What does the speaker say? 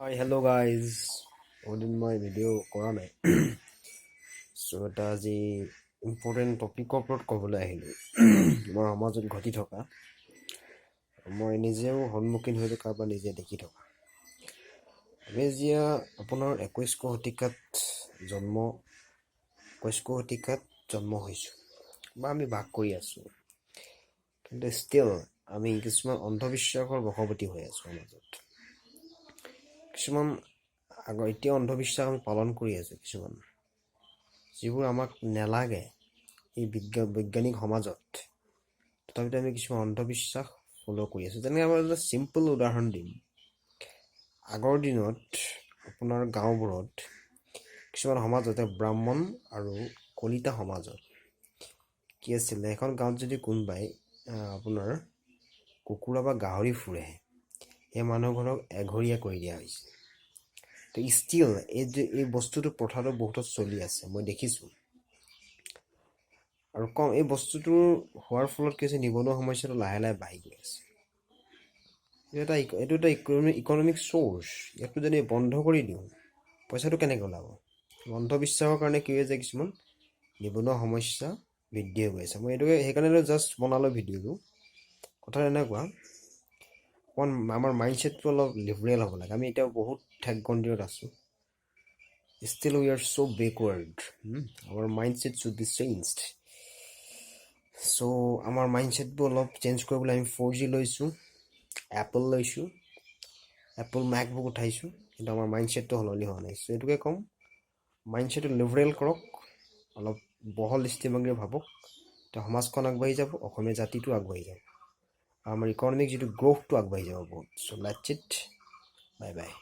হাই, hello' guys, বহুদিন মই video' কৰা নাই। চ' এটা আজি ইম্পৰ্টেণ্ট টপিকৰ ওপৰত ক'বলৈ আহিলোঁ, আমাৰ সমাজত ঘটি থকা, মই নিজেও সন্মুখীন হৈ থকা বা নিজে দেখি থকা। আমি যেতিয়া আপোনাৰ 21শ শতিকাত জন্ম হৈছোঁ বা আমি বাস কৰি আছোঁ, কিন্তু ষ্টিল আমি কিছুমান অন্ধবিশ্বাসৰ বশৱৰ্তী হৈ আছোঁ। সমাজত কিছুমান আগৰ এতিয়া অন্ধবিশ্বাস আমি পালন কৰি আছোঁ, কিছুমান যিবোৰ আমাক নেলাগে এই বৈজ্ঞানিক সমাজত। তথাপিতো আমি কিছুমান অন্ধবিশ্বাস ফ'ল' কৰি আছোঁ। যেনেকৈ আমাৰ এটা চিম্পল উদাহৰণ দিম। আগৰ দিনত আপোনাৰ গাঁওবোৰত, কিছুমান সমাজতে, ব্ৰাহ্মণ আৰু কলিতা সমাজত কি আছিলে, এখন গাঁৱত যদি কোনোবাই আপোনাৰ কুকুৰা বা গাহৰি ফুৰে, সেই মানুহঘৰক এঘৰীয়া কৰি দিয়া হৈছে। তো ষ্টিল এই যে এই বস্তুটো, প্ৰথাটো বহুতত চলি আছে, মই দেখিছোঁ। আৰু কম এই বস্তুটোৰ হোৱাৰ ফলত কি হৈছে, নিবনুৱা সমস্যাটো লাহে লাহে বাঢ়ি গৈ আছে। এইটো এটা ইকনমিক চ'ৰ্চ। ইয়াকতো যদি বন্ধ কৰি দিওঁ, পইচাটো কেনেকৈ ওলাব? অন্ধবিশ্বাসৰ কাৰণে কি হৈ যায়, কিছুমান নিবনুৱা সমস্যা বৃদ্ধি হৈ গৈ আছে। মই এইটোকে সেইকাৰণে জাষ্ট বনালোঁ ভিডিঅ'টো। কথা এনেকুৱা, অকণমান আমাৰ মাইণ্ডছেটটো অলপ লিবাৰেল হ'ব লাগে। আমি এতিয়াও বহুত ঠেক গণ্ডিত আছোঁ। Still we are so backward. Our mindset should be changed. So আমাৰ মাইণ্ডছেটবোৰ অলপ চেঞ্জ কৰিবলৈ আমি 4G লৈছোঁ, এপল লৈছোঁ, এপল মেকবুক উঠাইছোঁ, কিন্তু আমাৰ মাইণ্ডছেটটো সলনি হোৱা নাই। চ' এইটোকে ক'ম, মাইণ্ডছেটটো লিবাৰেল কৰক, অলপ বহল দৃষ্টিভংগীৰে ভাবক, তেতিয়া সমাজখন আগবাঢ়ি যাব, অসমীয়া জাতিটো আগবাঢ়ি যাব আৰু আমাৰ ইকনমিক যিটো গ্ৰ'থটো আগবাঢ়ি যাব বহুত। So let's it, bye bye.